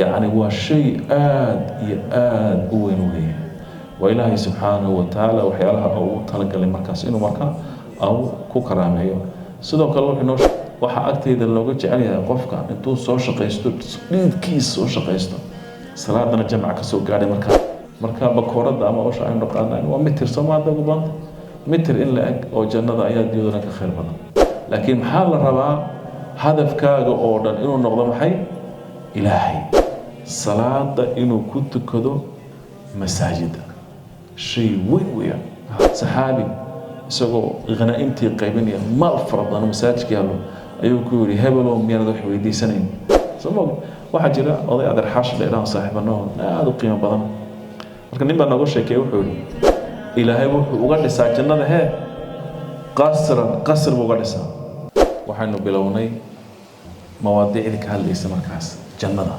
Yacni waa shay aada iyo aada u weyn weeye. Waa Ilaahay subxaanahu wa tacaala waxyaalaha ugu talagalay markaas inuu markaa au ku karaameeyo. Sidoo kale wuxuu noo waxaa agtayda looga jecel yahay qofka intuu soo shaqaysto, dhiidkiisa soo shaqaysto, salaadana jamca ka soo gaadhay. Markaa bakooradda ama usha aynu dhaqaanayn waa mitir, soo maada ugu badanta mitir in la eg oo jannada ayaa diyaduna ka khayr badan. Laakiin maxaa la rabaa? Hadafkaaga oo dhan inuu noqdo maxay? Ilaahay salaada inuu ku tukado masaajida, shay weyn weeyaan. Saxaabi isagoo khanaa'imtii qaybinaya, maal fara badan masaajidka yaallo, ayuu ku yidhi: "Hebelow, miyaanad wax weydiisanayn?" Soo ma waxaa jira oday adeer Xaashi dheeraan saaxiibano aada u qiimo badan. Marka nin baa nooga sheekeeyey, wuxuu yidhi: "Ilaahay wuxuu uga dhisaa jannada hee qasran, qasr buu uga dhisaa." Waxaynu bilownay mawaadiicdii ka hadlaysa markaas jannada,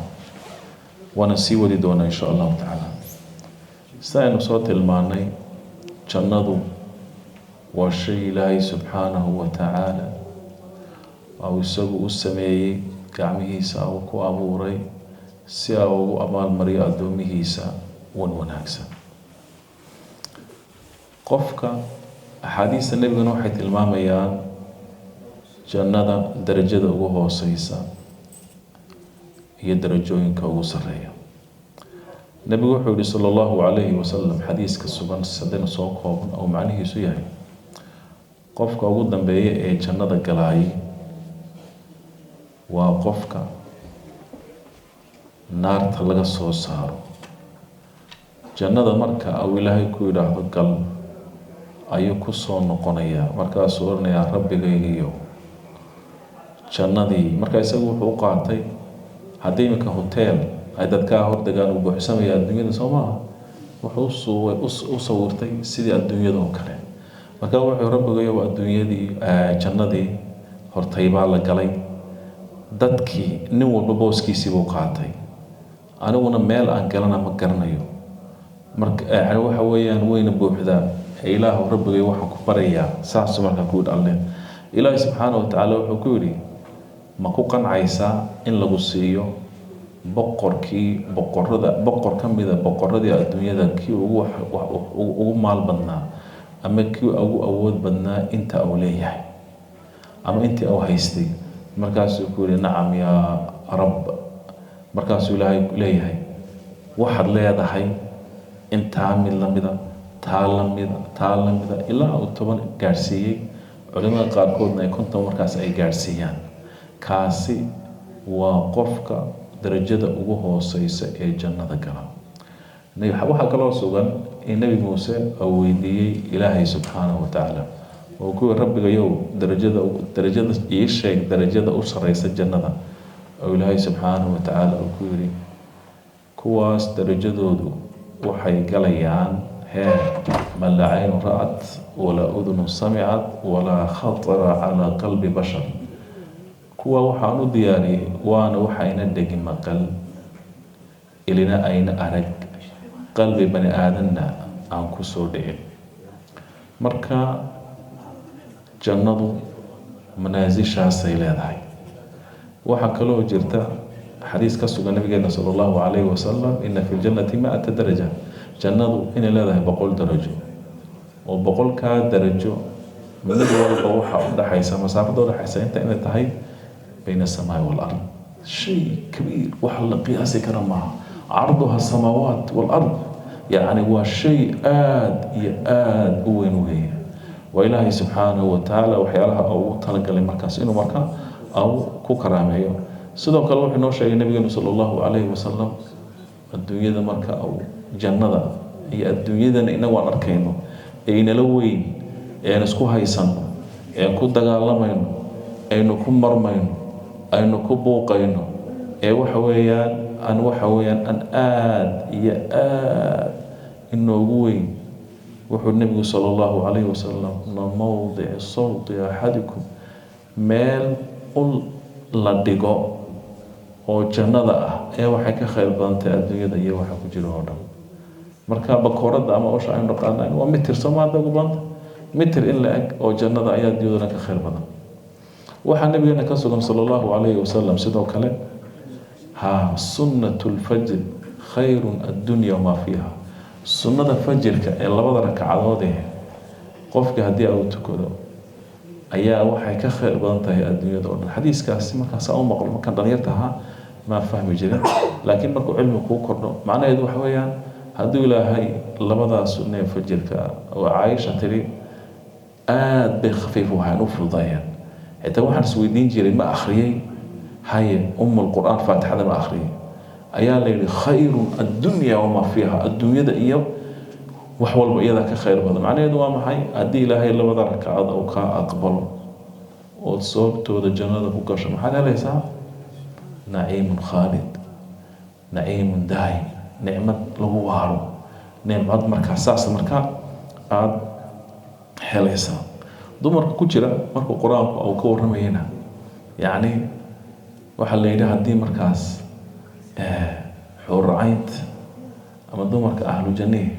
waana sii wadi doonaa insha Allahu tacaala. Sida aynu soo tilmaanay, jannadu waa shay Ilaahay subxaanahu wa tacaala uu isagu u sameeyey, gacmihiisa uu ku abuuray, si uu ugu abaalmariyo addoomihiisa wan wanaagsan. Qofka axaadiista nebiguna waxay tilmaamayaan jannada darajada ugu hooseysa iyo darajooyinka ugu sarreeya. Nebigu wuxuu yihi sala Allahu calayhi wasalam, xadiiska sugan haddaynu soo kooban oo macnihiisu yahay: qofka ugu dambeeya ee jannada galaayay waa qofka naarta laga soo saaro. Jannada marka uu Ilaahay ku yidhaahdo "gal", ayuu ku soo noqonayaa. Markaasuu odhanayaa: "Rabbigaygiyo, jannadii." Marka isagu wuxuu u qaatay haddii iminka hotel ay dadkaa hordegaan uu buuxsamaya adduunyada, soo maaha? Wuxuu u sawirtay sidii adduunyada oo kale. Marka wuxuu: "Rabbigayow, adduunyadii, jannadii hortay baa la galay, dadkii nin walba booskiisii buu qaatay, aniguna meel aan galana ma garanayo. Marka yani waxa weeyaan wayna buuxdaa. Ilaahu, Rabbigay, waxaan ku barayaa." Saasuu markaa ku yidhi Alle. Ilaahi subxaana wa tacaala wuxuu ku yidhi: "Ma ku qancaysaa in lagu siiyo boqorkii boqorada, boqor ka mida boqoradii adduunyada, kii ugu maal badnaa ama kii ugu awood badnaa, inta uu leeyahay ama intii uu haystay?" Markaasuu ku yidhi: "Nacam yaa Rabb." Markaasuu Ilaahay leeyahay: "Waxaad leedahay intaa mid lamida, taa lamida, taa lamida," ilaa uu 10 gaadhsiiyey. Culimada qaarkoodna ay 50 markaas ay gaadhsiiyaan. Kaasi waa qofka darajada ugu hooseysa ee jannada gala. Waxaa kaloo sugan in Nebi Muuse uu weydiiyey Ilaahay subxaanahu wa tacaala oo kuwii: "Rabbigayow, darajada ii sheeg, darajada u sareysa jannada." Oo Ilaahay subxaanahu wa tacaala uu ku yidhi: "Kuwaas darajadoodu waxay galayaan hee ma laa caynu ra'at walaa udunu samicat walaa khatara calaa qalbi bashar. Kuwa waxaan u diyaariyey waana waxayna dhegi maqal, ilina ayna arag, qalbi bani aadanna aan ku soo dhicin." Marka jannadu manaasishaasay leedahay. Waxaa kaloo jirta xadiis ka sugan nabigeena sala Allahu calayhi wasalam: ina fi ljannati mi'ata daraja. Jannadu inay leedahay 100 darajo, oo 100-kaa darajo mid walba waxaa udhaxaysa, masaafada udhaxaysa inta inay tahay bayna asamaai waalard. Shay kabiir, wax la qiyaasi kara maaha. Carduha asamaawaat waalard. Yacni waa shay aada iyo aada u weyn weeye. Waa Ilaahay subxaanahu wa tacaala waxyaalaha ugu talagalay markaas inuu markaa au ku karaameeyo. Sidoo kale wuxuu noo sheegay nabigeenu sala Allahu calayhi wasalam adduunyada marka uu jannada iyo adduunyadana inagu aan arkayno ee inala weyn, ean isku haysanno, ean ku dagaalamayno, aynu ku marmayno, aynu ku buuqayno, ee waxa weeyaan aan waxa weeyaan aan aada iyo aada inoogu weyn, wuxuu nebigu sala Allahu calayhi wasalam: la mowdici sawti axadikum, meel ul la dhigo oo jannada ah ee waxay ka khayr badantay adduunyada iyo waxa ku jira oo dhan. Marka bakooradda ama usha aynu dhaqaanayn waa mitir, soo maada ugu badanta mitir in la eg oo jannada ayaa adduunyaduna ka khayr badan. Waxaa nabigeena ka sugan sala Allahu calayhi wasalam sidoo kale Ha, sunnatu lfajr khayrun addunya wamaa fiiha. Sunnada fajirka ee labada ragcadood ee qofka haddii uu tukado ayaa waxay ka khayr badan tahay adduunyada oo dhan. Xadiiskaasi markaasaa u maqlo markaan dhalinyarta ahaa maan fahmi jirin, laakiin markuu cilmi kuu kordho, macnaheedu waxa weeyaan hadduu Ilaahay labadaa sunna ee fajirka oo Caaisha tiri aad bay khafiif u ahayn, u fududaayeen. Xitaa waxaan isweydiin jiray, ma akhriyey haye um lqur'aan, faatixada ma akhriyey? Ayaa la yidhi khayrun addunya wamaa fiiha, adduunyada iyo wax walba iyadaa ka khayr badan. Macnaheedu waa maxay? Haddii Ilaahay labada ragcadood uu kaa aqbalo ood sababtooda jannada ku gasho, maxaad helaysaa? Naciimun khaalid, naciimun daa'im, nicmad lagu waaro, nicmad markaa saas markaa aada helaysaa. Dumarka ku jira markuu Qur-aanku uu ka warramayana, yacni waxaa la yidhi haddii markaas xuurcaynta ama dumarka ahlu jannihi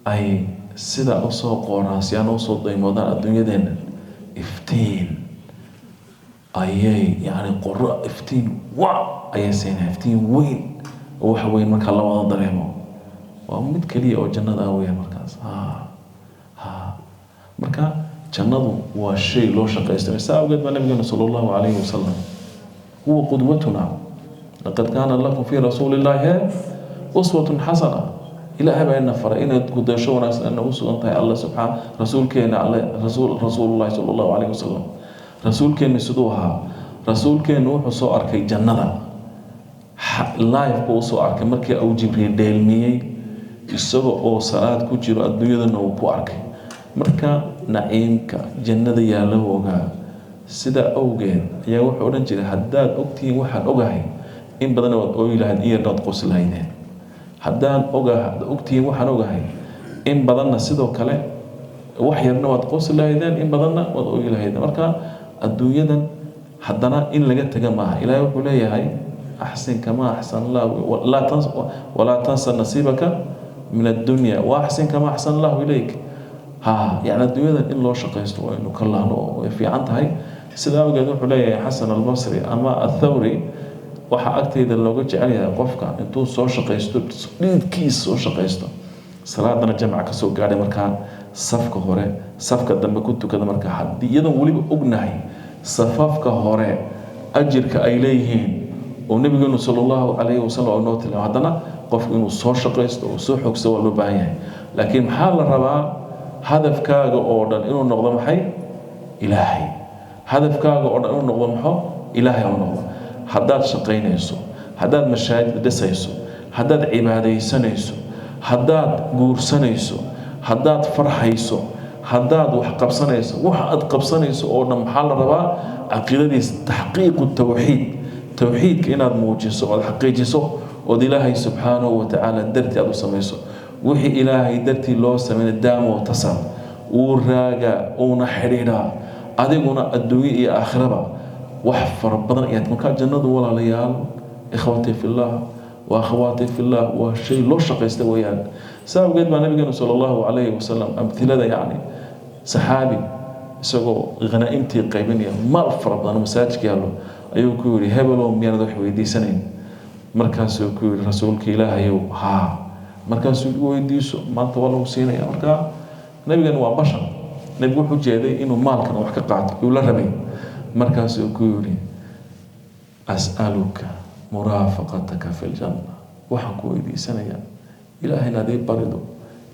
ay sidaa usoo qooraansiyaan, usoo daymoodaan adduunyadeenna, iftiin ayay, yacni qoro iftiin wa ayay siinaya, iftiin weyn oo wax weyn markaa la wada dareemo. Waa mid keliya oo jannada ah weeyaan markaas. Ha ha, marka jannadu waa shay loo shaqaysto. Saa awgeed baa nabigeena sala Allahu calayhi wasalam huwa qudwatuna, laqad kaana lakum fi rasuuli Illahi uswatun xasana. Ilaahay baa ina faray inaad kudaysho wanaagsan ina u sugan tahay Alle subxaan rasuulkeena, Alle rasuul, rasuulullahi sala Allahu calayhi wasalam. Rasuulkeenu siduu ahaa? Rasuulkeenu wuxuu soo arkay jannada live buu usoo arkay markii uu Jibriil dheelmiyey isaga oo salaad ku jiro, adduunyadana uu ku arkay. Marka naciimka jannada yaalla ogaa. Sidaa awgeed ayaa wuxuu odhan jiray, haddaad ogtihiin waxaan ogahay, in badanna waad ooyi lahayd, in yarna waad qosi lahaydeen. Haddaan oga ogtihiin waxaan ogahay, in badanna sidoo kale wax yarna waad qosi lahaydeen, in badanna waad ooyi lahaydeen. Marka adduunyadan haddana in laga taga maaha. Ilaahay wuxuu leeyahay axsin kama axsan Allah, walaa tansa nasiibaka min addunya, wa axsin kama axsan Allahu ilayk. Ha, yani adduunyadan in loo shaqaysto waa inu ka laano oo way fiican tahay. Sidaa awgeed wuxuu leeyahay Xasan Albasri ama Athawri, waxaa agtayda looga jecel yahay qofka intuu soo shaqaysto, dhiidkiis soo shaqaysto, salaadana jamca kasoo gaadhay, markaa safka hore safka dambe ku tukada. Markaa haddii iyadoon weliba ognahay safafka hore ajirka ay leeyihiin oo nabigeenu sala Allahu calayhi wasalam oo noo tilmaamay, haddana qofku inuu soo shaqaysto oo soo xoogsto waa loo baahan yahay. Laakiin maxaa la rabaa? Hadafkaaga oo dhan inuu noqdo maxay? Ilaahay. Hadafkaaga oo dhan inuu noqdo maxo? Ilaahay uu noqdo. Haddaad shaqaynayso, haddaad mashaajid dhisayso, haddaad cibaadaysanayso, haddaad guursanayso, haddaad farxayso, haddaad wax qabsanayso, wax aad qabsanayso oo dhan, maxaa la rabaa? Caqiidadiis taxqiiqu tawxiid, tawxiidka inaad muujiso ood xaqiijiso ood Ilaahay subxaanahu watacaala dartii aad u samayso. Wixii Ilaahay dartii loo sameynay daamo tasal wuu raagaa, uuna xidhiidhaa, adiguna adduunye iyo aakhiraba wax fara badan ayaad. Markaa jannadu, walaalayaal, ikhwatii fillah wa akhawaatii fillah, waa shay loo shaqaysta weeyaan. Saa awgeed baa nabigeenu sala Allahu calayhi wasalam amthilada, yacni saxaabi isagoo khanaa'imtii qaybinaya, maal fara badan masaajidka yaallo, ayuu ku yidhi, hebelow, miyaanad wax weydiisanayn? Markaasuu ku yidhi, rasuulka Ilaahayow, haa. Markaasuu yidhi, weydiiso, maanta waa lagu siinaya. Marka nabigan waa bashar, nabigu wuxuu jeeday inuu maalkan wax ka qaato uu la rabay. Markaasuu ku yidhi, as'aluka muraafaqataka fi ljanna, waxaan ku weydiisanayaa Ilaahay inaad ii barido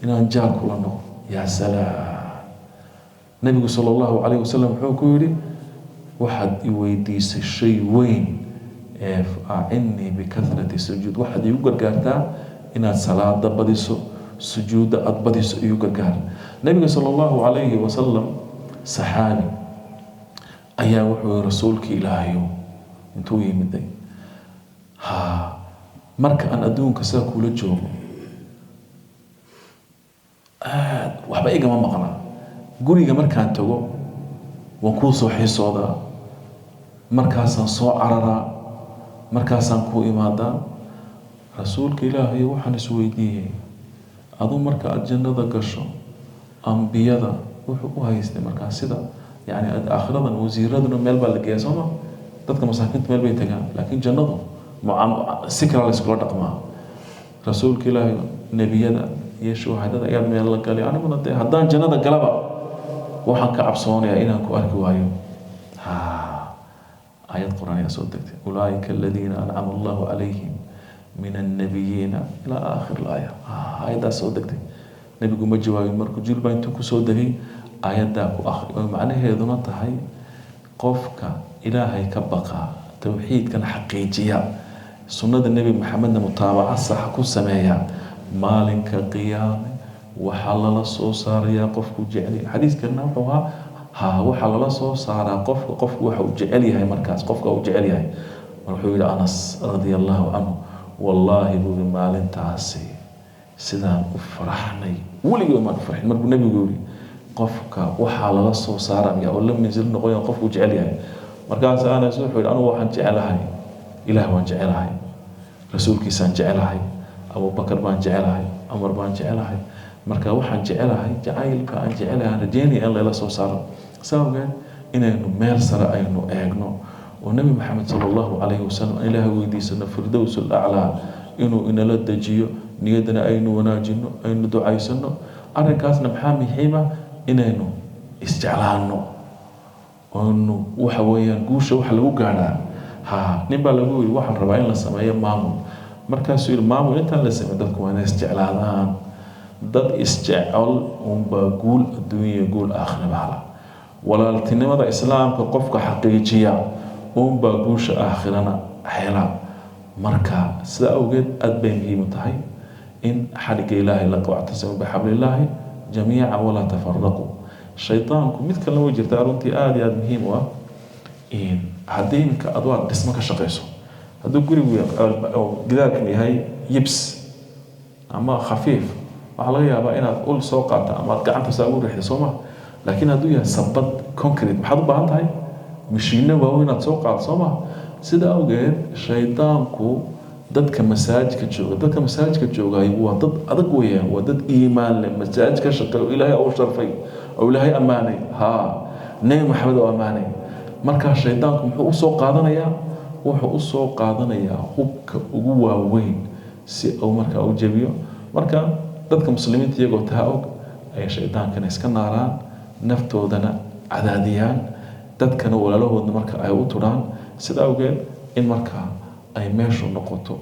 inaan jaar kula noqdo. Yaa salaam! Nabigu sala Allahu calayhi wasalam wuxuu ku yidhi, waxaad i weydiisay shay weyn ee acinnii bikathrati sujuud, waxaad iigu gargaartaa inaad salaada badiso, sujuudda aada badiso iigu gargaar. Nabiga sala Allahu calayhi wasalam, saxaabi ayaa wuxuu yihi, rasuulkii Ilaahayow, intuu yimiday, ha, marka aan adduunka sidaa kula joogo aad waxba igama maqnaa, guriga markaan tago waan kuu soo xiisoodaa, markaasaan soo cararaa, markaasaan kuu imaadaa. Rasuulka Ilaahay, waxaan isweydiiyey, aduu marka aada jannada gasho, ambiyada wuxuu u haystay markaa sida yani aakhiradan wasiiraduna meel baa la geeya, sooma? Dadka masaakiinta meel bay tagaan, laakiin jannadu Si kale la iskula dhaqmaa. Rasuulka Ilaahay, nebiyada iyo shuhadada ayaad meel la galay, aniguna dee haddaan jannada galaba waxaan ka cabsoonayaa inaan ku arki waayo. Aayad Qur-aan ayaa soo degtay: "Ulaaika aladiina ancama Allahu calayhim min annabiyiina", ilaa aakhir laaya. Aayaddaas soo degtay, nebigu ma jawaabin. Markuu Jibriil baa intuu kusoo degay aayaddaa ku akhri, oo macnaheeduna tahay qofka Ilaahay ka baqaa, towxiidkan xaqiijiya, sunnada Nebi Maxamedna mutaabaca saxa ku sameeya, maalinka qiyaame waxaa lala soo saarayaa qofku jecel. Xadiiskanna wuxuu ahaa ha waxaa lala soo saaraa qofka qofku waxa uu jecel yahay. Markaas qofka uu jecel yahay. Wuxuu yihi Anas radia Allahu canhu: "Wallaahi," buu yihi, "maalintaasi sidaan u faraxnay weligii maan u farxin." Markuu nebigu yihi qofka waxaa lala soo saaraya oo la mansil noqonaya qofku jecel yahay, markaas Anas wuxuu yihi: "Anigu waxaan jecelahay Ilaah waan jecelahay, rasuulkiisaan jecelahay, Abubakar baan jecelahay, Cumar baan jecelahay. Marka waxaan jecelahay, jacaylka aan jecelahay aan rajeynaya in layla soo saaro." Saa awgeed inaynu meel sare aynu eegno oo Nebi Maxamed sala Allahu calayhi wasalam aan Ilaahay weydiisano firdows alaclaa inuu inala dejiyo, niyaddana aynu wanaajino, aynu ducaysano. Arrinkaasna maxaa muhiima? Inaynu isjeclaano oonu waxa weeyaan guusha waxa lagu gaadhaa. Ha, nin baa lagu yidhi: "Waxaan rabaa in la sameeyo maamul." Markaasuu yidhi: "Maamul intaan la sameyn, dadku waa inay isjeclaadaan. Dad isjecel unbaa guul adduunya, guul aakhiraba hala. Walaaltinimada Islaamka qofka xaqiijiya unbaa guusha aakhirana hela." Marka sidaa awgeed aada bay muhiim u tahay in xadhigga Ilaahay la wactasimu bixablillaahi jamiica walaa tafaraquu. Shaydaanku mid kalena way jirtaa, runtii aada iyo aada muhiim u ah. Haddii iminka adu aad dhismo ka shaqeyso, hadduu gurigu gidaarkan yahay yibs ama khafiif, waxaa laga yaabaa inaad ul soo qaato ama aad gacanta saa ugu riixdo, soo ma? Laakiin hadduu yahay sabad concrete, maxaad u baahan tahay? Mashiino waaweyn inaad soo qaado, soo ma? Sida awgeed shaydaanku dadka masaajidka joogay waa dad adag weeyaan, waa dad iimaan leh, masaajid ka shaqeeyo, Ilaahay uu sharfay oo Ilaahay ammaanay, ha, Nebi Maxamed oo ammaanay. Markaa shaydaanku muxuu usoo qaadanayaa? Wuxuu usoo qaadanayaa hubka ugu waaweyn si uu markaa u jebiyo. Marka dadka muslimiinta iyagoo taa og ay shaydaankana iska naaraan, naftoodana cadaadiyaan, dadkana walaalahoodna marka ay u tudhaan. Sida awgeed in markaa ay meeshu noqoto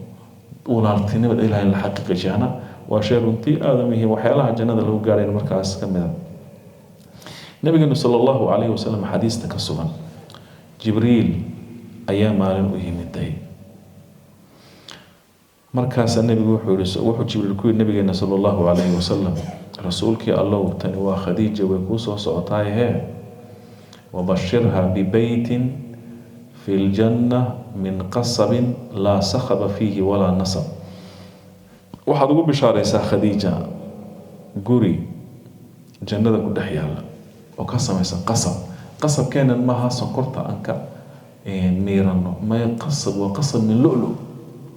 walaaltinimada Ilaahay la xaqiijiyana waa shay runtii aada u muhiim, waxyaalaha jannada lagu gaarayn markaas ka mid a. Nabigeenu sala Allahu calayhi wasalam, xadiista ka sugan, Jibriil ayaa maalin u yimiday. Markaasaa nebigu wuxuu yihi, wuxuu Jibriil ku yihi nabigeena sala Allahu calayhi wasalam: "Rasuulkii Allow, tani waa Khadiija, way kuu soo socotaay hee, wabashirha bibeytin fi ljanna min qasabin laa sakhaba fiihi walaa nasab." Waxaad ugu bishaaraysaa Khadiija guri jannada ku dhex yaalla oo ka samaysan qasab. Qasabkeenan maaha sonkorta aan ka miirano, may, qasab waa qasab min lulu.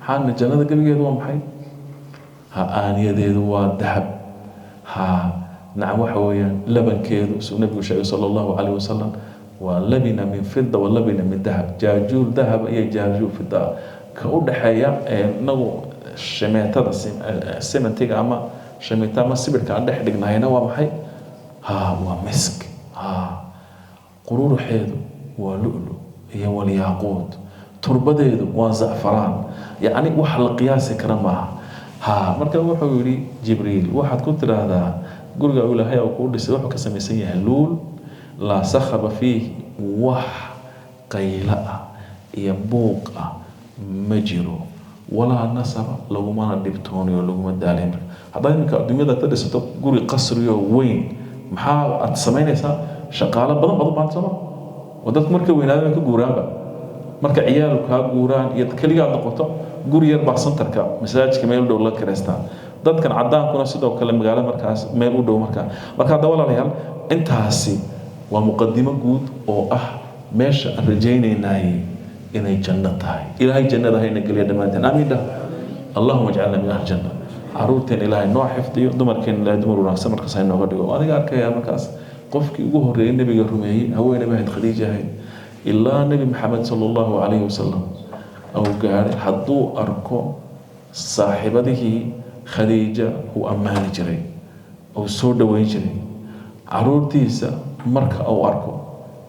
Maxaana jannada gebigeedu waa maxay? Ha, aaniyadeedu waa dahab. Ha, nacam, waxa weeyaan labankeedu, suu nabigu sheegay sala Allahu calayhi wasalam, waa labina min fida wa labina min dahab, jaajuur dahab iyo jaajuur fida ka u dhexeeya. Inagu shimeetada, simentiga ama shimiita ama sibirka aan dhex dhignahayna waa maxay? Ha, waa misk. Ha, qururuxeedu waa lulu iyo walyaaquud, turbadeedu waa zacfaraan. Yacni wax la qiyaasi kara maaha. Ha, marka wuxuu yihi Jibriil: "Waxaad ku tidhaahdaa guriga Ilaahay oo kuu dhisay wuxuu ka samaysan yahay luul, laa sakhaba fiih, wax qaylo ah iyo buuq ah ma jiro, walaa nasaba, lagumana dhibtoonayo, laguma daalin." Haddaad iminka adduunyada ka dhisato guri qasriyo weyn, maxaa aad samaynaysaa? Shaqaalo badan baad u baahanta, sooma? Oo dadku markay weynaadaan ka guuraanba, marka ciyaalu kaa guuraan iyo keligaad noqoto, guri yar baa centerka masaajidka meel u dhow la kireystaa. Dadkan cadaankuna sidoo kale magaalo markaas meel u dhow. Marka hadda walaalayaal, intaasi waa muqadimo guud oo ah meesha aan rajaynaynay inay janno tahay. Ilaahay jannada hayna geliya dhammaanteen, aamiin dhah. Allahuma ijcalna min ahli janna. Caruurteen Ilaahay noo xifdiyo, dumarkeen Ilaahay dumar wanaagsan markaas hay nooga dhigo. Adiga arkaya markaas qofkii ugu horreeyay nebiga rumeeyey haweeney bay ahayd, Khadiija ahayd, ilaa Nebi Maxamed sala Allahu calayhi wasalam. Au gaadhay hadduu arko saaxiibadihii Khadiija uu ammaani jiray, uu soo dhoweyn jiray, caruurtiisa marka uu arko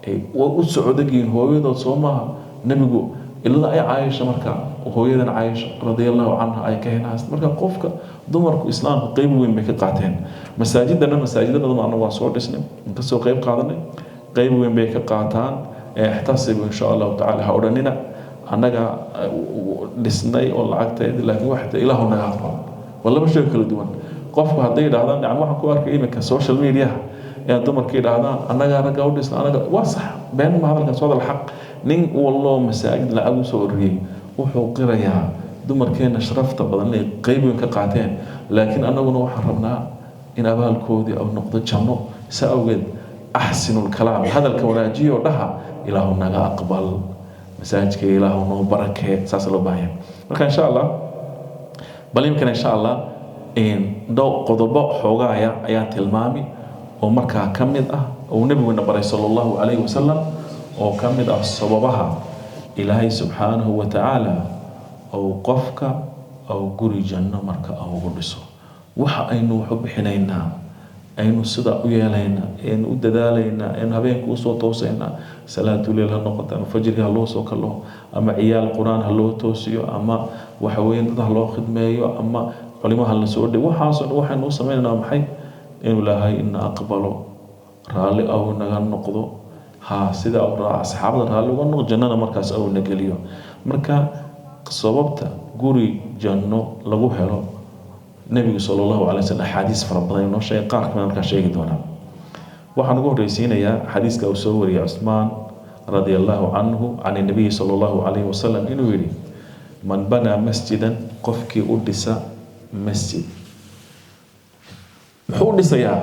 ay u socodagyihiin hooyadood, soo maaha? Nebigu ilada ay Caayisha, marka hooyadan Caayisha radia Allahu canha ay ka henaas. Marka qofka dumarku Islaamka qeyb weyn bay ka qaateen. Masaajidana, masaajida badan anagu waan soo dhisnay, inkastoo qeyb qaadanay, qeyb weyn bay ka qaataan. Ixtasibu insha Allahu tacala, ha odhanina annaga dhisnay oo lacagteedi, laakiin waxay Ilaahu naga aqbal. Waa laba shay kala duwan. Qofku hadday yidhahdaan yani, waxaan ku arkay iminka social mediaha ee dumarka yidhaahdaan annagaa ragga u dhisna, annaga waa sax, been ma hadalkaas, hadal xaq. Nin walloo masaajid lacag u soo ururiyey wuxuu qirayaa dumarkeena sharafta badan inay qeyb weyn ka qaateen, laakiin annaguna waxaan rabnaa in abaalkoodii au noqdo janno. Sa awgeed axsinu lkalaam, hadalka wanaajiyo, dhaha Ilaahu naga aqbal masaajidka, Ilaahu noo barakee, saas loo baahan yahay. Marka insha Allah, bal imikana insha Allah dhow qodobo xoogaaya ayaan tilmaami oo markaa ka mid ah uu nabiguna baray sala Allahu calayhi wasalam, oo ka mid ah sababaha Ilaahay subxaanahu wa tacaala ou qofka ou guri janno marka ugu dhiso. Waxa aynu wax u bixinaynaa, aynu sida u yeelaynaa, aynu u dadaalaynaa, aynu habeenka usoo toosaynaa, salaatuleyl ha noqoto, ama fajriga ha loo soo kalo, ama ciyaal Qur-aan ha loo toosiyo, ama waxa weeye dad ha loo khidmeeyo, ama culimo ha lasoo dhigo, waxaasoo dhan waxaynu u sameynaynaa maxay? Inuu Ilaahay ina aqbalo, raalli au naga noqdo. Ha sida uu asxaabada raalli uga noqdo, jannana markaas au na geliyo. Marka sababta guri janno lagu helo, nebigu sala Allahu calay wasallam axaadiis fara badan inoo sheegay, qaar kamid markaa sheegi doonaa. Waxaan ugu horreysiinayaa xadiiska uu soo wariyey Cusmaan radia Allahu canhu can nabiyi sala Allahu calayhi wasalam, inuu yidhi: man banaa masjidan, qofkii u dhisa masjid. Muxuu u dhisayaa?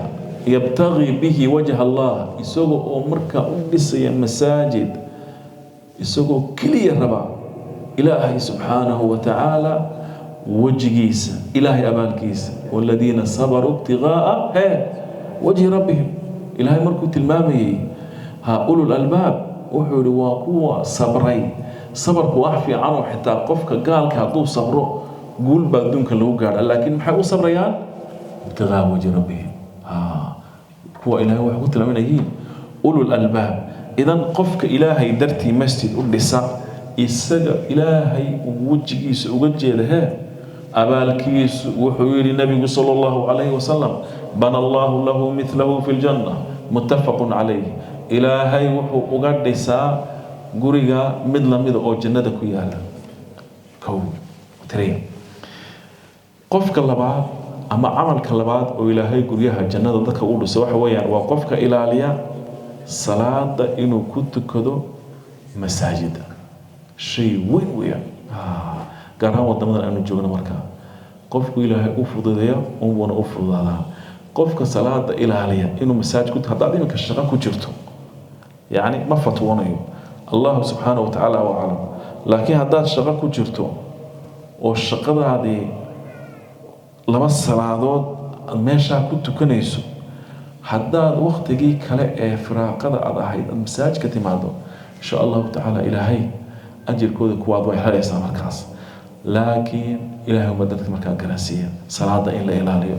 Yabtagii bihi wajha Allah, isagoo oo markaa u dhisaya masaajid isagoo keliya raba Ilaahay subxaanahu wa tacaala wejigiisa, Ilaahay abaalkiisa. Waladiina sabaruu ibtigaaa he wajhi rabbihim. Ilaahay markuu tilmaamayey ha ulul albaab, wuxuu yihi waa kuwa sabray. Sabarku wax fiican oo xitaa qofka gaalka hadduu sabro guul baa adduunka lagu gaadha, laakiin maxay u sabrayaan? Ibtigaa wajhi rabbihim. Kuwa Ilaahay waxay ku tilmaamayyiin ulul albaab. Idan qofka Ilaahay dartii masjid u dhisa, isaga Ilaahay uu wejigiisa uga jeeda hee abaalkiisu, wuxuu yihi nabigu sala Allahu calayhi wasalam: bana Allahu lahu midlahu fi ljanna. Muttafaqun calayh. Ilaahay wuxuu uga dhisaa guriga mid lamida oo jannada ku yaala. Kow tiriya. Qofka labaad ama camalka labaad oo Ilaahay guryaha jannada dadka u dhiso waxa weeyaan waa qofka ilaaliya salaada inuu ku tukado masaajida. Shay weyn weeyaan, gaar ahaan wadamadan aanu joogno. Markaa qofku Ilaahay u fududeeya unbuuna u fududaadaa qofka salaada ilaaliya inuu masaajid ku. Haddaad iminka shaqo ku jirto, yacni ma fatwoonayo, Allahu subxaanahu wa tacaala aclam, laakiin haddaad shaqo ku jirto oo shaqadaadii laba salaadood aad meeshaa ku tukanayso, haddaad waktigii kale ee firaaqada aad ahayd aad masaajidka timaado, insha Allahu tacaala Ilaahay ajirkooda kuwaad way helaysaa markaas. Laakiin Ilaahay uma dadka markaa garansiiya salaada in la ilaaliyo.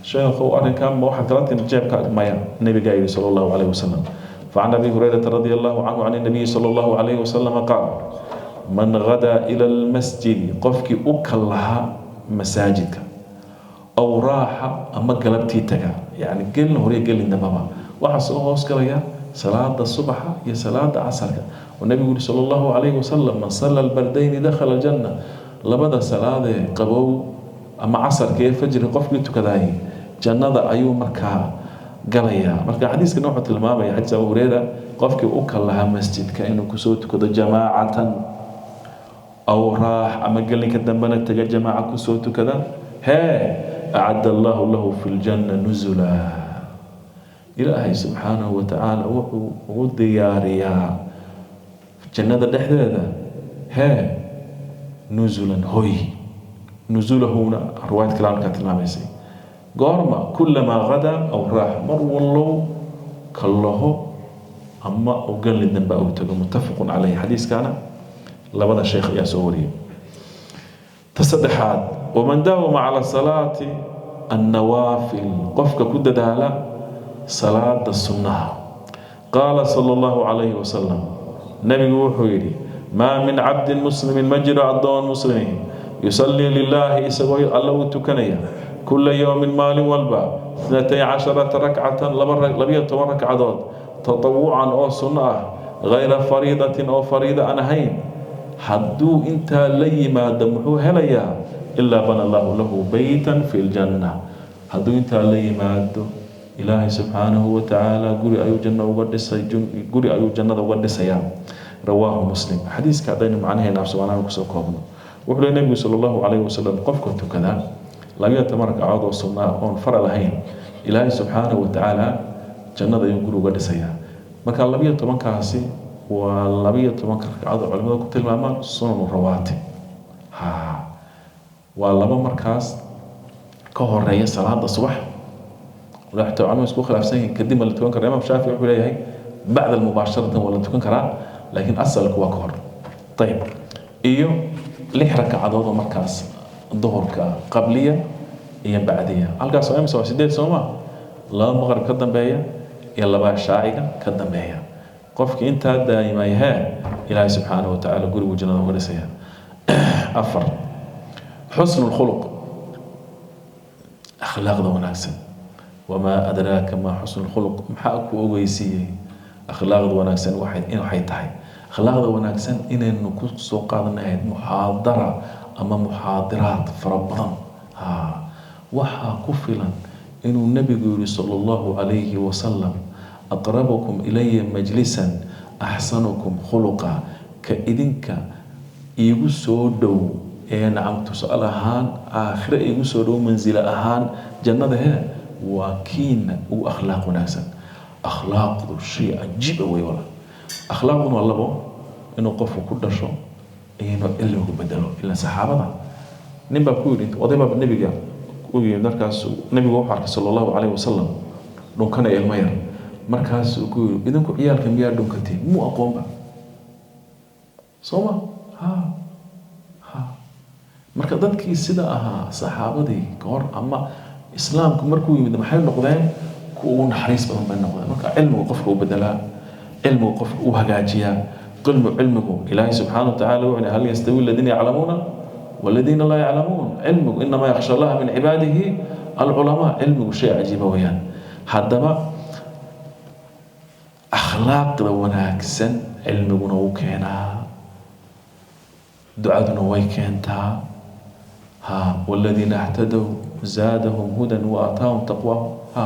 Sheekhow, arrinkan ma waxaad kala timi jeebka? Maya, nabigaa yidhi sala Allahu calayhi wasalam. فعن أبي هريرة رضي الله عنه عن النبي صلى الله عليه وسلم قال: من غدا إلى المسجد، قفك أكلها مساجدك، أو راح أما قلبتي تجا، يعني قلنا هوري قلنا دمبا، waxaa soo hoos galaya salaada subaxa iyo salaada casarka, oo nabigu yuri sala Allahu calayhi wasalam: man salla albardayni dakhala aljanna. Labada salaadee qabow ama casarka iyo fajri qofkii tukadaayay jannada ayuu markaa galayaa. Marka xadiiskan wuxuu tilmaamaya, xadiis Abu Hureyra, qofkii u kalahaa masjidka inuu kusoo tukado jamaacatan, aw raax ama gelinka dambena taga jamaaca kusoo tukada, hee acadda Allahu lahu fi ljanna nuzula, Ilaahay subxaanahu wa tacaala wuxuu ugu diyaariyaa jannada dhexdeeda hee nuzulan, hoy. Nuzulahuna riwaayad kale halkaa tilmaamaysay. Goorma? Kulamaa gadaa aw raax, mar wallow kallaho ama u galli dambe uu tago. Muttafaqun caleyh. Xadiiskana Labada sheekh ayaa soo wariyay. Ta saddexaad, waman daawama cala salaati annawaafil, qofka ku dadaala salaada sunnaha. Qaala sala Allahu calayhi wasalam, nebigu wuxuu yidhi: maa min cabdin muslimin, ma jiro addoon muslimi, yusallii lilaahi, isagoo Alla u tukanaya, kula yowmin, maalin walba, 12 rakcatan, 12 ragcadood, tatawucan, oo sunno ah, gayra fariidatin, oo fariida aan ahayn. Hadduu intaa la yimaado, muxuu helayaa? Ilaa bana Allahu lahu beytan fi ljanna. Hadduu intaa la yimaado, Ilaahay subxaanahu wa tacaala guri ayuu janno uga dhisay, guri ayuu jannada uga dhisayaa. Rawaahu Muslim. Xadiiska haddaynu macnaheena af Soomaaliga kusoo koobno, wuxuu leey nebigu sala Allahu calayhi wasalam: qofka tukada 12 ragcadood oo sunnaa oon faral ahayn, Ilaahay subxaanahu wa tacaala jannada ayuu guri uga dhisayaa. Marka 12-kaasi waa 12-ka ragcadood culimada ku tilmaamaan sunanu rawaatib. Ha, waa laba markaas ka horeeya salaada subax. Xataa culimadu isku khilaafsan yihiin kadib ma la tukan karaa. Imaam Shaafici wuxuu leeyahay bacda mubaasharatan waa la tukan karaa, laakiin asalku waa ka hor. Ayib, iyo 6 ragcadood oo markaas duhurka, qabliya iyo bacdiya. Halkaas waa imisa? Waa 8, soo ma? Laba maqrib ka dambeeya iyo laba shaaciga ka dambeeya. Qofkii intaa daa'imay hee, Ilaahay subxaanahu wa tacaala gurigu jannada uga dhisaya. Afar, xusnu lkhuluq, akhlaaqda wanaagsan. Wamaa adraaka maa xusnu lkhuluq? Maxaa ku ogeysiiyey akhlaaqda wanaagsan waxay tahay? Akhlaaqda wanaagsan inaynu ku soo qaadanahayd muxaadara ama muxaadiraad fara badan. Ha, waxaa ku filan inuu nebigu yihi sala Allahu calayhi wasalam: aqrabukum ilaya majlisan axsanukum khuluqa. Ka idinka iigu soo dhow ee, nacam, tusaale ahaan aakhire iigu soo dhow mansilo ahaan jannada hee, waa kiina ugu akhlaaq wanaagsan. Akhlaaqdu shay cajiiba wey wala. Akhlaaqduna waa labo: inuu qofku ku dhasho iyo inuu cilmigu bedelo. Ilaa saxaabada nin baa ku yidhi, oday baa nebiga u yimid. Markaas nebigu wuxuu arkay sala Allahu calayhi wasalam dhunkanaya ilmo yar. Markaasuu ku yidhi: idinku ciyaalka miyaa dhunkatiin? Muu aqoonba, soo ma? Ha ha. Marka dadkii sida ahaa saxaabadii kahor ama islaamku markuu yimid, maxay noqdeen? Kuwa ugu naxariis badan bay noqdeen. Marka cilmigu qofka u bedelaa, cilmigu qofka u hagaajiyaa. Cilmigu Ilaahay subxaana wa tacaala wuxuu yihi: hal yastawi aladiina yaclamuuna waladiina laa yaclamuun? Cilmigu, inamaa yakhsha Allaha min cibaadihi alculamaa. Cilmigu shay cajiiba weeyaan. Haddaba akhlaaqda wanaagsan cilmiguna wuu keenaa, ducaduna way keentaa. Ha, waladiina اhtadow zaadahum hudan wa aataahum taqwaahum. Ha,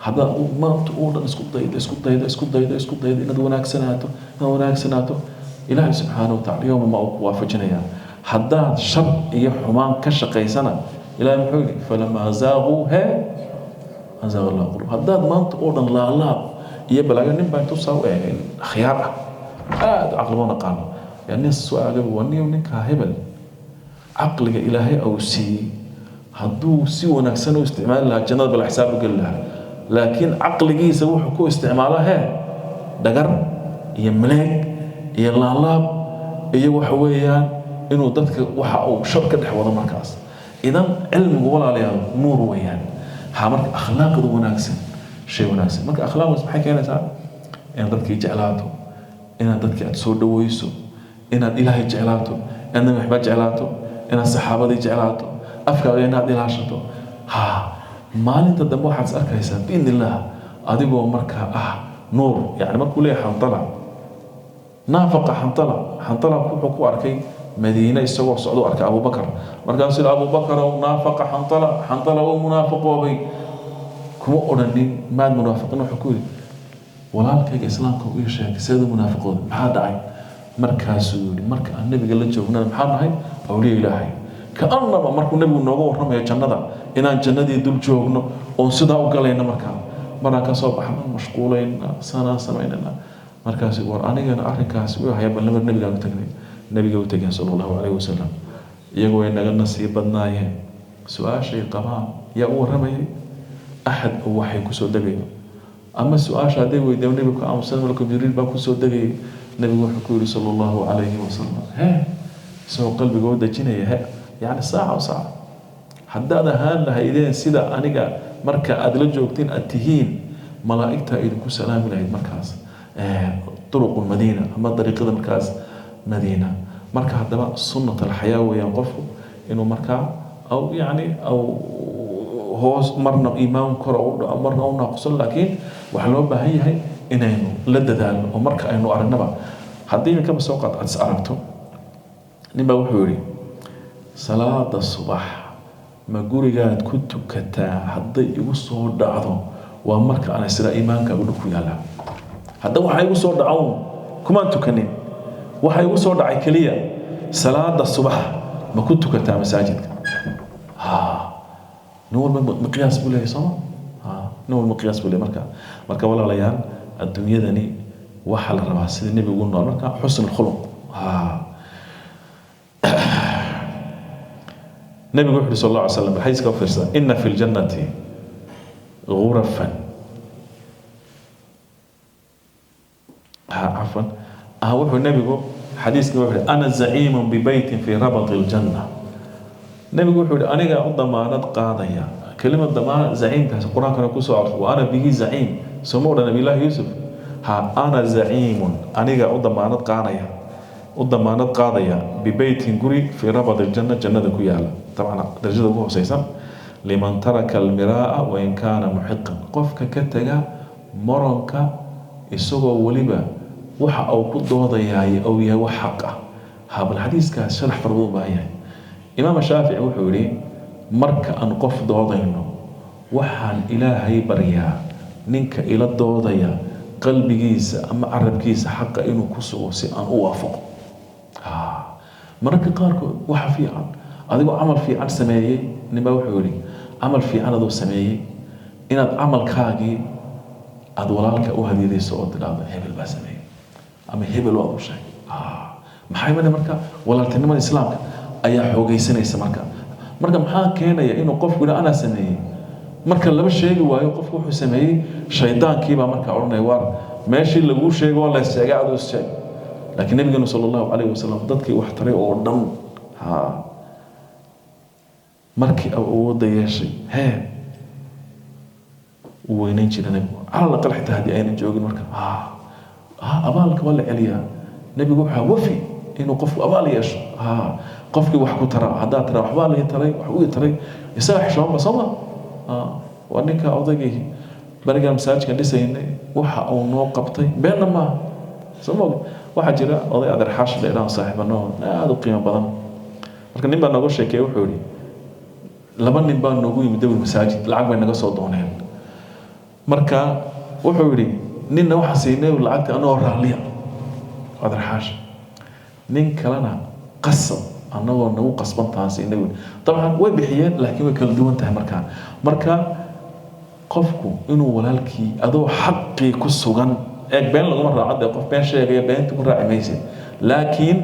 haddaad maanta oo dhan isku daydo, isku daydo, isku daydo, isku daydo inaad wanaagsanaato, inaad wanaagsanaato, Ilaahay subxaana wa tacala yowma ma uu ku waafajinayaa. Haddaad shar iyo xumaan ka shaqaysana, Ilahay muxuu yidhi? Falamaa zaaquu hee azaaqa Allahu qulub. Haddaad maanta oo dhan laalaab iyo balaayo, nin baa intuu saa u eegay, akhyaar ah, aada u caqli naqaano yaa nin soo aagay: waa nin ninkaa hebel caqliga Ilaahay uu siiyey, hadduu si wanaagsan u isticmaali lahaa, jannada bala xisaab u geli lahaa, laakiin caqligiisa wuxuu ku isticmaalaa hee dhagar iyo maleeg iyo laalaab iyo waxa weeyaan inuu dadka waxa uu shar ka dhex wado markaas. Idan cilmigu, walaalayaal, nuur weeyaan. Ha, marka akhlaaqda wanaagsan shay wanaagsan. Marka akhlaaqdaas maxay keenaysaa? Inaad dadkii jeclaato, inaad dadkii aad soo dhaweyso, inaad Ilaahay jeclaato, inaad Nabi Maxamed jeclaato, inaad saxaabadii jeclaato, afkaaga inaad ilaashato. Ha, maalinta dambe waxaad is arkaysaa biidni Illah adigoo markaa ah nuur. Yani markuu leeyahay Xandala, naafaqa Xandala, Xandala wuxuu ku arkay Madiine isagoo socdo, arkay Abubakar. Markaasuu yihi: Abubakar ow, naafaqa Xandala, Xandala uu munaafiqoobay. Kuma odhanin maad munaafiqin. Wuxuu ku yidhi: walaalkayga islaamka ii sheegay, seedu munaafiqooda, maxaa dhacay? Markaasuu yidhi: marka aan nebiga la joognana maxaa nahay? Awliya Ilaahay. Kaannaba markuu nebigu nooga warramayo jannada, inaan jannadii dul joogno oon sidaa u galayno, markaa maraan ka soo baxno mashquulayna, sanaan samaynayna. Markaasi war anigana arrinkaasi u haya, bal nabar nebigaan u tagnay. Nebiga u tegeen sala Allahu calayhi wasalam. Iyagu way naga nasiib badnaayeen. Su-aashay qabaan yaa u warramayay? Axad oo waxay kusoo degayo ama su-aasha hadday weydiiyaan nebigu ka aamusan, malku Jibriil baa kusoo degayay. Nebigu wuxuu ku yidhi sala Allahu calayhi wasalam, hee, isagoo qalbigoo dejinaya, he, yacni saaca o saaca haddaad ahaan lahaydeen sida aniga marka aada la joogtiin aad tihiin, malaa'igtaa idinku salaami lahayd markaas turuqu Madiina ama dariiqada markaas Madiina. Marka haddaba sunnat alxayaa weeyaan qofku inuu markaa aw yacni aw hoos marna iimaan kora u dhaco, marna u naaqso, laakiin waxaa loo baahan yahay inaynu la dadaalno oo marka aynu aragnaba, haddii iminkaba soo qaad aad is aragto. Nin baa wuxuu yidhi, salaada subax ma gurigaad ku tukataa? Hadday igu soo dhacdo waa marka aan isla iimaankaagu dhul ku yaallaa. Hadda waxa igu soo dhacown kumaan tukanin, waxa igu soo dhacay keliya, salaada subax ma ku tukataa masaajidka? Ha, nin walba miqyaas buu leeyahay, sooma? Ha, nin walba miqyaas buu leeyahay. Marka walaalayaal, adduunyadani waxaa la rabaa sida nebigu nool, marka xusn alkhuluq. Ha, nebigu wuxu uhi sal Allah alay slam, xadiiska u fiirsa, ina fi ljannati غرفا, cafwan, wuxuu nebigu xadiiska wuxuu yihi, ana zaciimun bibeytin fi rabati aljanna. Nebigu wuxuu yihi, aniga u damaanad qaadaya. Kelimad damaanad, zaciimkaasi qur-aankana kusoo arortay, wa ana bihi zaciim, sooma odhan nabiyullahi Yuusuf? Ha, ana zaciimun, aniga u damaanad qaadaya, u damaanad qaadaya, bibeytin, guri, fii rabadi aljanna, jannada ku yaala, dabcan darajada ugu hooseysa, liman taraka almiraa'a wain kaana muxiqan, qofka ka taga moronka isagoo weliba waxa uu ku doodayaay uu yahay wax xaq ah. Ha, bal xadiiskaas sharax fara badan u baahan yahay. Imaam Shaafici wuxuu yihi, marka aan qof doodayno waxaan Ilaahay baryaa ninka ila doodaya qalbigiisa ama carabkiisa xaqa inuu ku sugo si aan u waafaqo. Mararka qaarkood waxa fiican adigoo camal fiican sameeyey, ninbaa wuxuu yihi, camal fiican adoo sameeyey inaad camalkaagii aada walaalka u hadiyadayso oo tidhaahdo hebel baa sameeyey ama hebel waad u sheegay. Maxaa imanaya marka? Walaaltinimada islaamka ayaa xoogaysanaysa. Marka maxaa keenaya inuu qofku yidha anaa sameeyey? Marka laba sheegi waayo qofku wuxuu sameeyey, shaydaankiibaa markaa odhanaya, waar meeshii laguu sheego waa la sheegay, aduu is sheeg. Laakiin nabigeenu sala Allahu calayhi wasalam dadkii wax taray oo dhan, ha, markii uu awoodda yeeshay, hee, uu weynayn jiray nabigu, cala aqal xitaa haddii aynan joogin. Marka ha, abaalka waa la celiyaa. Nebigu waxaa wafi inuu qofku abaal yeesho. Ha, qofkii wax ku tara haddaad tara waxbaa lai taray, wax uu taray, isaga xishoonba, soo ma? Waa ninka odaygii berigaan masaajidkan dhisaynay waxa uu noo qabtay, beenna maaha, soo ma? Waxaa jira oday adeer xaashi la idhaho, saaxiibano aada u qiimo badan. Marka nin baa nooga sheekeeyey, wuxuu yihi, laba nin baa noogu yimid dawil masaajid, lacag bay naga soo dooneen. Marka wuxuu yidhi, ninna waxaa siinay lacagta anagoo raalliya, adeer xaashi, nin kalena qasab annagoo nagu qasbantahan siinay. Dabcan way bixiyeen, laakiin way kala duwan tahay. Marka qofku inuu walaalkii adoo xaqii ku sugan eeg, been laguma raaco dee, qof been sheegaya beenta ku raaci maysid, laakiin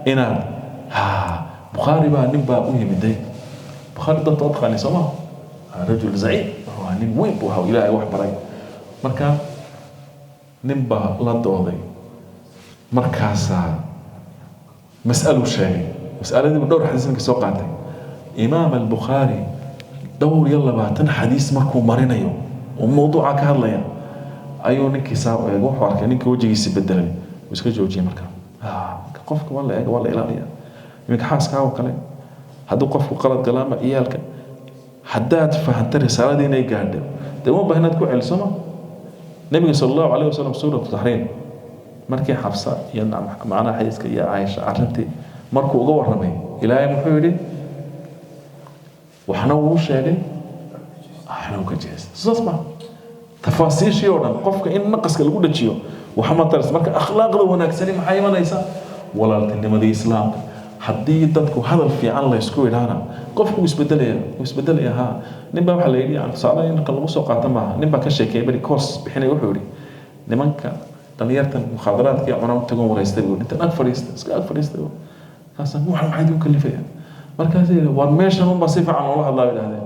inaad ha. Bukhaari baa nin baa u yimiday. Bukhaari dadka waa taqaanay, soo maha? Rajul zaciim wuxuu ahaa, nin weyn buu ahaa, Ilaahay wax baray. Marka nin baa la dooday, markaasaa mas'aluu sheegay, mas'aladiibu dhowr xadiis ninka soo qaatay. Imaam Albukhaari dhowr iyo 20 xadiis markuu marinayo oo mawduuca ka hadlaya ayuu ninkii saa u eegay, wuxuu arkay ninkii wejigiisi bedelay, wuu iska joojiyey. Marka qofka waa la eega, waa la ilaaliya. Iminka xaaskaa oo kale hadduu qofku qalad gala ama ciyaalka, haddaad fahanta risaaladii inay gaadho, dee uma baahan inaad ku celiso. Ma nabiga sala Allahu calayhi wasalam suuratu Taxriim markii Xafsa iyo macnaha xadiiska iyo Caaisha arrintii markuu uga warramay, Ilaahay muxuu yidhi? Waxna wuu sheegay, waxna wuu ka jeestay. Sidaas ma tafaasiishii oo dhan qofka in naqaska lagu dhajiyo waxma taras. Marka akhlaaqda wanaagsani maxaa imanaysa? Walaaltinimadii islaamka. Haddii dadku hadal fiican laysku idhaana, qofku wuu isbedelaya, wuu isbedelaya. Ha, nin baa waxaa la yidhi, yani tusaale in lagu soo qaato maaha, nin baa ka sheekeeyay beri course bixinay, wuxuu yidhi, nimanka dhalinyartan mukhaadaraadkii cunaan tagoon wareystay buu, intan ag fadhiistay, iska ag fadhiistay, kaasaan waxan maxaa idinku kalifaya? Markaasay yidhi, war meeshan unbaa si fiican loola hadlaa, bay idhahdeen.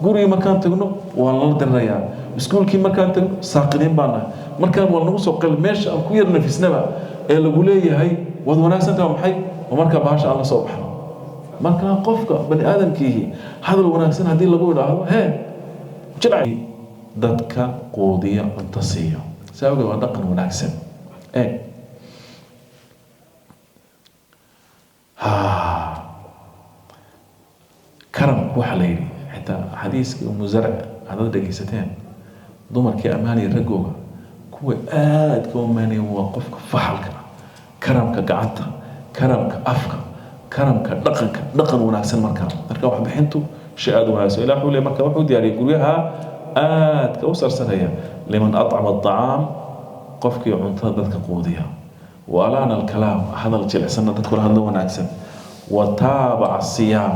Gurigii markaan tagno waa lala dirirayaa, iskuulkii markaan tagno saaqidiin baan nahay, markaan waa nagu soo qali, meesha aan ku yar nafisnaba Ee lagu leeyahay waad wanaagsantaha, maxay oo markaa bahasha aan la soo baxno. Marka qofka bani aadamkiihi hadal wanaagsan haddii lagu idhaahdo, hee, jilci dadka quudiya, cunto siiyo, saa awgeed waa dhaqan wanaagsan. Eeg, ha, karamku waxaa la yidhi xitaa xadiiskii Umu Zarc haddaad dhegaysateen, dumarkii ammaanaya raggooga kuwa aadka u ammaanaya waa qofka faxalka ah, karamka gacanta, karamka afka, karamka dhaqanka, dhaqan wanaagsan. Marka waxbixintu shay aada u wanaagsan. Ilah wuxuu leeyahay, marka wuxuu diyaariyay guryaha aadka u sarsareeya liman acama aطacaam, qofkii cuntada dadka quudiya, wa alaana alkalaam, hadal jilicsanna dadkula hadlo wanaagsan, wa taabaca siyaam,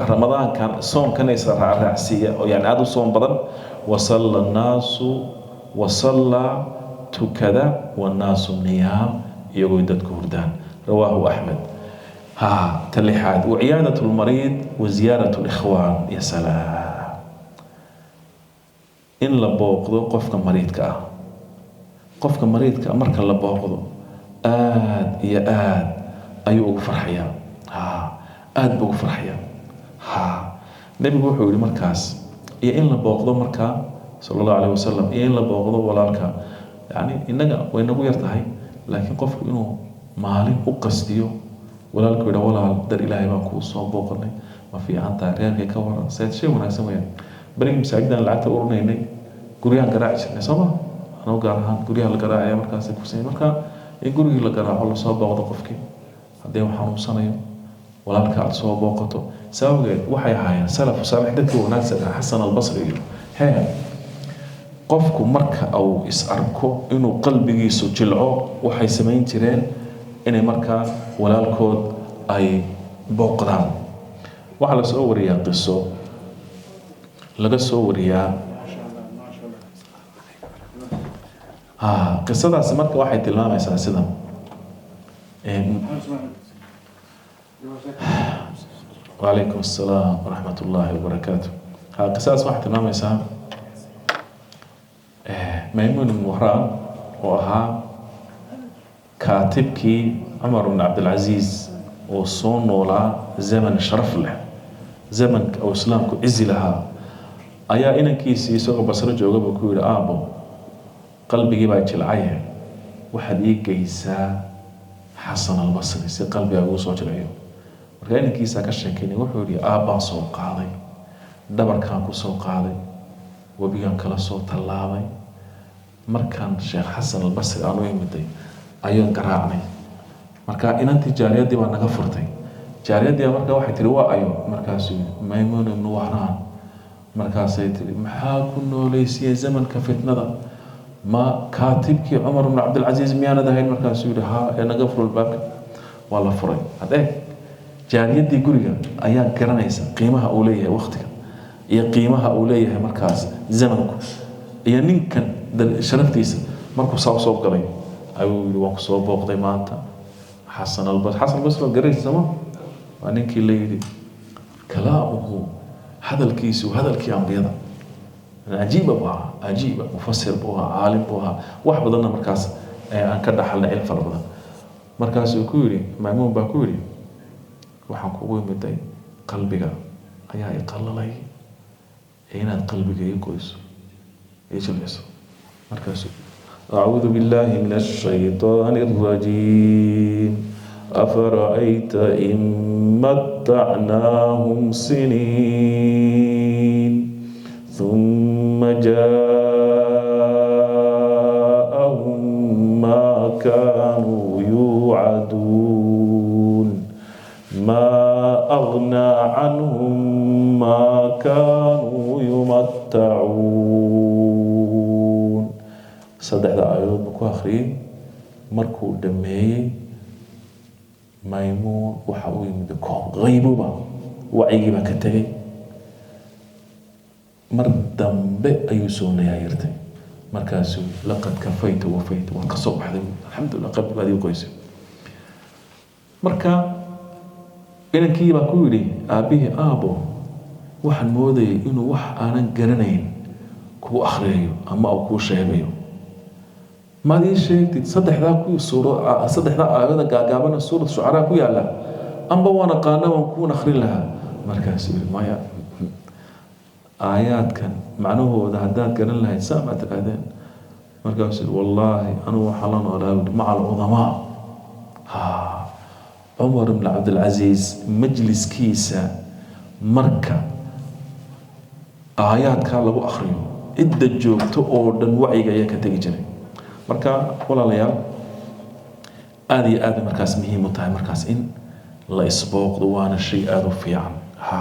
ramadaankan soomkana is raacraacsiiya oo yani aada u soom badan, wasalla annaasu, wasallaa, tukada, wannaasu niyaam, iyagoo dadku hurdaan. Rawaahu Axmed. Ha, ta lixaad, waciyaadat lmariid wa ziyaarat likhwaan. Ya salaam, in la booqdo qofka mariidka ah. Qofka mariidka marka la booqdo aad iyo aad ayuu ugu farxayaa. Ha, aad buu ugu farxayaa. Ha, nebigu wuxuu yihi markaas, iyo in la booqdo markaa sala Allahu alayh wasalam, iyo in la booqdo walaalka. Yani innaga way nagu yar tahay, laakiin qofku inuu maalin u qastiyo walaalku, yidha: "Walaal, dar Ilaahay baan kuu soo booqanay, ma fiican tahay? Reerkay ka waran?" Seed shay wanaagsan weyaan. Berigii masaajidaan lacagta urinaynay, guryahan garaaci jirnay, soo ma? Anoo gaar ahaan guryaha la garaacaya markaasay kursanya. Marka in gurigii la garaaco, lasoo booqdo qofkii haddii uu xanuunsanayo, walaalka aada soo booqato. Sababgeed waxay ahaayeen salafu saalix, dadkii wanaagsan ah, Xasan Albasri iyo hee, qofku marka uu is arko inuu qalbigiisu jilco, waxay samayn jireen inay markaa walaalkood ay booqdaan. Waxaa la soo wariyaa qiso laga soo wariyaa. Qisadaasi marka waxay tilmaamaysaa sidan. Wacalaykum assalaam waraxmat ullaahi wabarakaatu. Ha, qisadaas waxay tilmaamaysaa Maymuun ibn Wahraan oo ahaa kaatibkii Cumar ibn Cabdilcasiis oo soo noolaa zaman sharaf leh, zamanka uu islaamku cizi lahaa, ayaa inankiisii isagoo Basro joogaba ku yidhi: "Aabo, qalbigii baa jilcaye, waxaad ii geysaa Xasan Albasri si qalbiga ugu soo jilciyo." Marka inankiisaa ka sheekeynay, wuxuu yihi: "Aabbaan soo qaaday, dhabarkaan ku soo qaaday, webigaan kala soo tallaabay. Markaan Sheekh Xasan Albasri aan u imiday ayaan garaacnay. Marka inantii jaariyaddii baa naga furtay. Jaariyaddii marka waxay tihi: 'Waa ayo?' Markaasuu yidhi: 'Maymuun ibnu Wahraan.' Markaasay tihi: 'Maxaa ku nooleysiyey zamanka fitnada? Ma kaatibkii Cumar ibnu Cabdilcasiis miyaanad ahayn?' Markaasuu yidhi: 'Haa, ee naga furo albaabka.' Waa la furay." Haddee jaariyaddii guriga ayaa garanaysa qiimaha uu leeyahay waktiga iyo qiimaha uu leeyahay markaas zamanku iyo ninkan sharaftiisa. Markuu saa usoo galay ayuu yidhi: "Waan kusoo booqday maanta." Xasan Albasri, Xasan Albasri waa garanaysa sooma? Waa ninkii la yidhi kalaamuhu, hadalkiisu hadalkii ambiyada. Cajiiba buu ahaa, cajiiba, mufasir buu ahaa, caalim buu ahaa, wax badanna markaas aan ka dhaxalnay, cilm fara badan. Markaasuu ku yidhi, Maymuun baa ku yidhi: "Waxaan kugu imiday qalbiga ayaa i qalalay ee inaad qalbiga ii qoyso, ii jilciso." Markaasuu: "أعوذ بالله من الشيطان الرجيم، أفرأيت إن متعناهم سنين ثم جاءهم ما كانوا يوعدون ما أغنى عنهم ما كانوا يمتعون." Saddexda aayadood buu ku akhriyey. Markuu dhammeeyey, Maymuun waxa uu yimid koob qaybuba, wacyigii baa ka tegey. Mar dambe ayuu soo nayaayirtay. Markaasuu: "Laqad kafayta wafayta, waad ka soo baxday, alxamdulillah, qalbigaad ii qoysay." Marka inankii baa ku yidhi aabbihii: "Aabo, waxaan moodayay inuu wax aanan garanayn kuu akhriyayo ama uu kuu sheegayo." Maad ii sheegtid saddexdaa ku suura, saddexdaa aayada gaagaabana Suurat Shucaraa ku yaalla, amba waan aqaana, waan kuun akhrin lahaa. Markaasuu yidhi: "Maya, aayaadkan macnahooda haddaad garan lahayd saa maad tidhaahdeen." Markaasuu yidhi: "Wallaahi, anugu waxaa la noolaa," yidhi, "maca alcudamaa." Ha, Cumar ibn Cabdilcasiis majliskiisa marka aayaadkaa lagu akhriyo, cidda joogto oo dhan wacyiga ayaa ka tegi jiray. Marka walaalayaal, aada iyo aad markaas muhiim u tahay markaas in la isbooqdo, waana shay aada u fiican. Ha,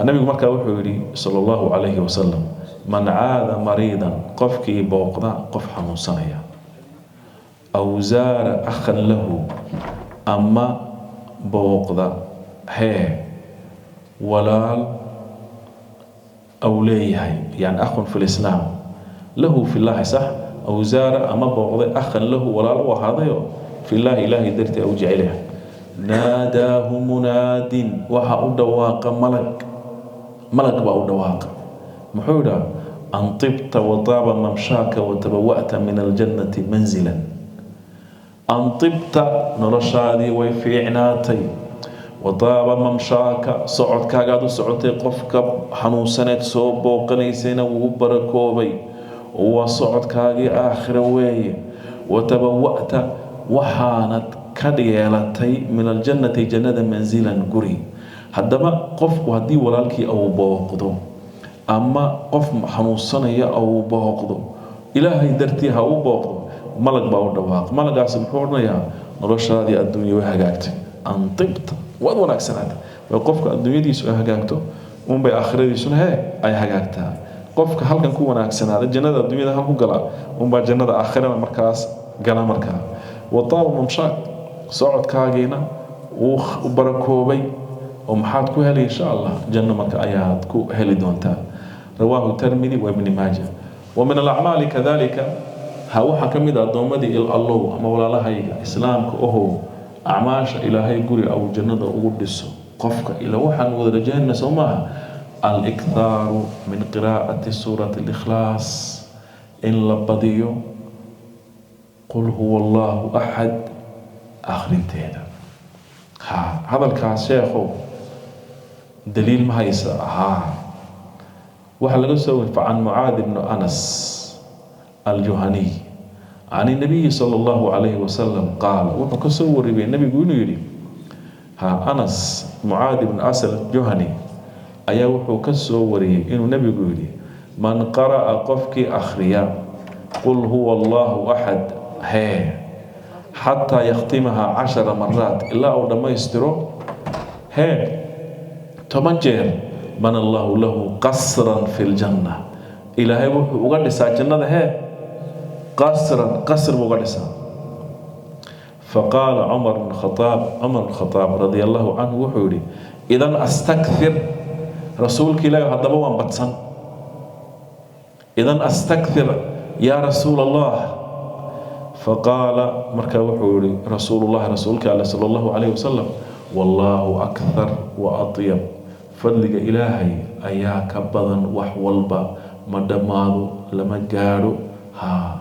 nabigu markaa wuxuu yidhi sala allahu calayhi wasalam: "Man caada mariidan," qofkii booqda qof xanuunsanaya, "aw zaara akhan lahu," ama booqda hee walaal aw leeyahay, yani akhun fi lislaam, lahu fi llahi, sax, aw zaara, ama booqday, akhan lahu, walaal u ahaadayo, fi llahi, ilaahay dartii au jecelyahay, "naadaahu munaadin," waxa u dhawaaqa malag, malag baa u dhawaaqa. Muxuu idhaha? "An tibta wataaba mamshaaka watabawa'ta min aljannati manzilan." An tibta, noloshaadii way fiicnaatay, wataaba mamshaaka, socodkaagaad u socotay qofka xanuunsaneed soo booqanaysayna wuu barakoobay, waa socodkaagii aakhira weeye, watabawa'ta, waxaanad ka yeelatay, min aljannati, jannada, manzilan, guri. Haddaba qofku haddii walaalkii uu booqdo ama qof xanuunsanaya uu booqdo, ilaahay dartii ha u booqdo, malag baa u dhawaaq. Malagaasi muxuu odhanayaa? Noloshaadii adduunya way hagaagtay, antibta, waad wanaagsanaatay. Way qofka adduunyadiisu ay hagaagto unbay aakhiradiisuna hee ay hagaagtaa. Qofka halkan ku wanaagsanaada, jannada adduunyada hal ku gala unbaa jannada aakhirana markaas gala. Markaa wataaba mamshaak, socodkaagiina wuu barakoobay, oo maxaad ku helay? Insha Allah janno marka ayaad ku heli doontaa. Rawaahu Termidi wa Ibni Maaja. Wa min alacmaali kadalika, ha, waxaa ka mid a addoommadii il allow ama walaalahayga islaamka ohow, acmaasha ilaahay guri au jannada ugu dhiso qofka, ila waxaan wada rajaynayna soo maaha? Alikhaaru min qiraa'ati suurati alikhlaas, in la badiyo qul huwa allahu axad akhrinteeda. Ha, hadalkaas sheekhow daliil ma haysa? Ha, waxaa laga soo weri can Mucaad ibnu Anas Aljuhaniy can inabiyi sala allahu calayhi wasalam qaal, wuxuu ka soo waribay nebigu inuu yidhi. Ha, Anas, Mucaad ibnu Asal Juhani ayaa wuxuu ka soo wariyey inuu nebigu yidhi: "Man qara'a," qofkii akhriya, "qul huwa allahu axad," hee, "xataa yakhtimaha 10 maraat," ilaa uu dhammaystiro hee 10 jeer, "bana allahu lahu qasran fi ljanna," ilaahay wuxuu uga dhisaa jannada hee qasran, qasr buu uga dhisaa. Faqaala Cumar bn Khadaab, Cumar bn Khadaab radia allahu canhu wuxuu yihi: "Idan astakthir, rasuulka ilaahi, haddaba waan badsan. Idan astakthir yaa rasuul allah." Faqaala, markaa wuxuu yihi rasuulullahi, rasuulka alle sala allahu calayhi wasalam: "Wallaahu akthar wa atyab." Fadliga ilaahay ayaa ka badan wax walba, ma dhammaado, lama gaadho. Ha,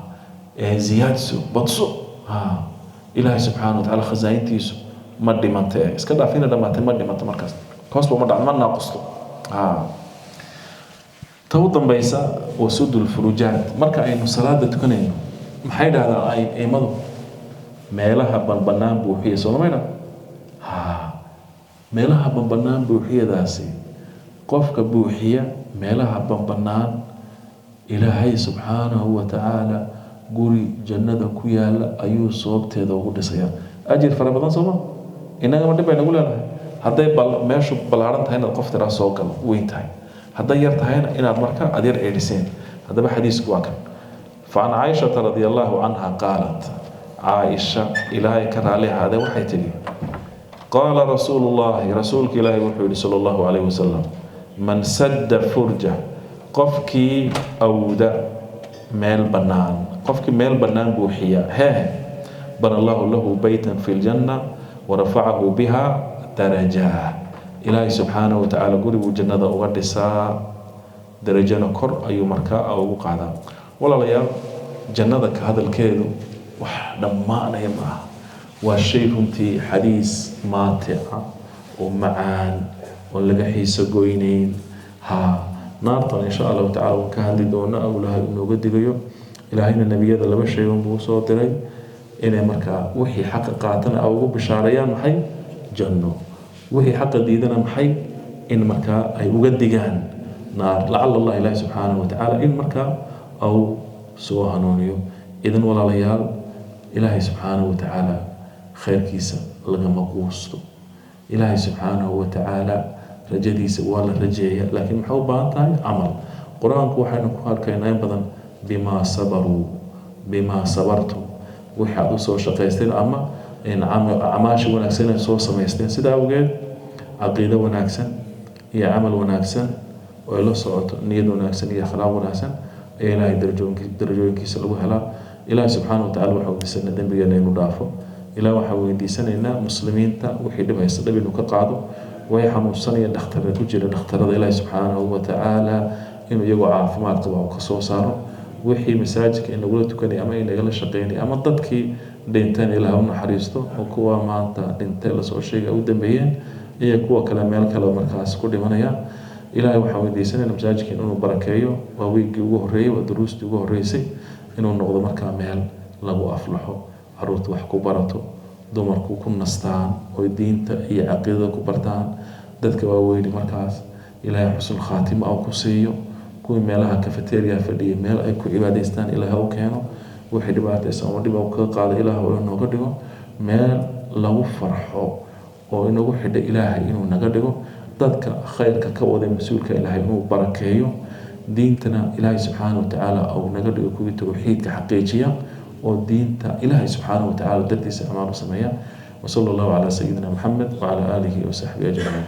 ee ziyaadso, badso. Ha, ilaahay subxaana wa tacaala khasaa'intiisu ma dhimanta, ee iska dhaaf ina dhamaatay, ma dhimanto markaas, hoosba ma dhac, ma naaqusto. Ha, ta u dambaysa, wasudu lfurujaat. Marka aynu salaada tukanayno, maxay dhahdaan aimadu? Meelaha banbanaan buuxiya, soo mayna? Ha, meelaha banbanaan buuxiyadaasi, qofka buuxiya meelaha banbanaan, ilaahay subxaanahu wa tacaala guri jannada ku yaala ayuu sababteeda ugu dhisayaa. Ajir fara badan sooma? Innagama dhib bay nagu leedahay hadday meeshu ballaaran tahay inaad qof tiraa soo gal, weyn tahay, hadday yar tahayna inaad marka aad yar ceedhiseen. Haddaba xadiisku waa kan. Facan Caaishata radia allahu canha qaalat, Caaisha ilaahay ka raali ahaadee waxay tidhi: "Qaala rasuulu llahi," rasuulka ilaahay wuxuu yihi sala allahu calayhi wasalam, "Man sadda furja," qofkii awda meel bannaan, qofkii meel bannaan buuxiya hee, "bana allahu lahu beytan fi ljanna warafacahu biha darajaa." Ilaahay subxaanahu watacaala guriguu jannada uga dhisaa, darajana kor ayuu markaa ugu qaadaa. Walaalayaal. Jannada ka hadalkeedu wax dhammaanaya ma aha, waa shay runtii xadiis maatica oo macaan oo laga xiiso goynayn. Ha naartan insha Allahu tacala waan ka hadli doonaa oo Ilaahay inooga digayo. Ilaahayna nebiyada laba shay unbuu usoo diray, inay markaa wixii xaqa qaatana ay ugu bishaarayaan maxay? Janno. Wixii xaqa diidana maxay? In markaa ay uga digaan naar, lacala Allah Ilaahi subxaanahu watacaala in markaa au soo hanuuniyo. Idan walaalayaal, Ilaahay subxaanahu watacaala khayrkiisa lagama quusto. Ilaahay subxaanahu watacaala rajadiisa waa la rajeeya, laakiin maxay u baahan tahay? Camal. Qur-aanku waxaynu ku arkaynaa in badan bimaa sabaruu, bimaa sabartum, wixii aad usoo shaqaysteen ama acmaasha wanaagsan ay soo samaysteen. Sidaa awgeed caqiido wanaagsan iyo camal wanaagsan oo ay la socoto niyad wanaagsan iyo akhlaaq wanaagsan ayaa Ilaahay darajooyinkiisa lagu helaa. Ilaahay subxaana watacala waxaa weydiisanaa dembigeena inuu dhaafo. Ilaah waxaan weydiisanaynaa muslimiinta wixii dhib haysta dhib inuu ka qaado, way xanuunsanaya dhakhtarra ku jira dhakhtarada Ilaahay subxaanahu watacaala inuu iyagoo caafimaad qaba uu ka soo saaro. Wixii masaajidka inagula tukanay ama inagala shaqeynay ama dadkii dhinteen, Ilaah u naxariisto, oo kuwa maanta dhintay lasoo sheegay u dambeeyeen iyo kuwa kale meel kale markaas ku dhimanaya. Ilaahay waxaan weydiisanayna masaajidka inuu barakeeyo. Waa wiiggii ugu horreeyey, waa duruustii ugu horreysay, inuu noqdo markaa meel lagu aflaxo, caruurta wax ku barato, dumarku ku nastaan oy diinta iyo caqiidada ku bartaan, dadka waaweyni markaas Ilaahay xusnul khaatima uu ku siiyo, kuwii meelaha cafeteria fadhiyay meel ay ku cibaadaystaan Ilaahay u keeno, wixii dhibaataysan oo dhib uu kaga qaado Ilaah oo inooga dhigo meel lagu farxo oo inagu xidha Ilaahay inuu naga dhigo. Dadka khayrka ka waday mas-uulka Ilaahay inuu barakeeyo, diintana Ilaahay subxaana watacaala uu naga dhigo kuwii tawxiidka xaqiijiya oo diinta Ilaahay subxaana watacaala dartiisa amaal u sameeya. Wasala Allahu calaa sayidina Maxamed wacala aalihi wasaxbihi ajmaciin.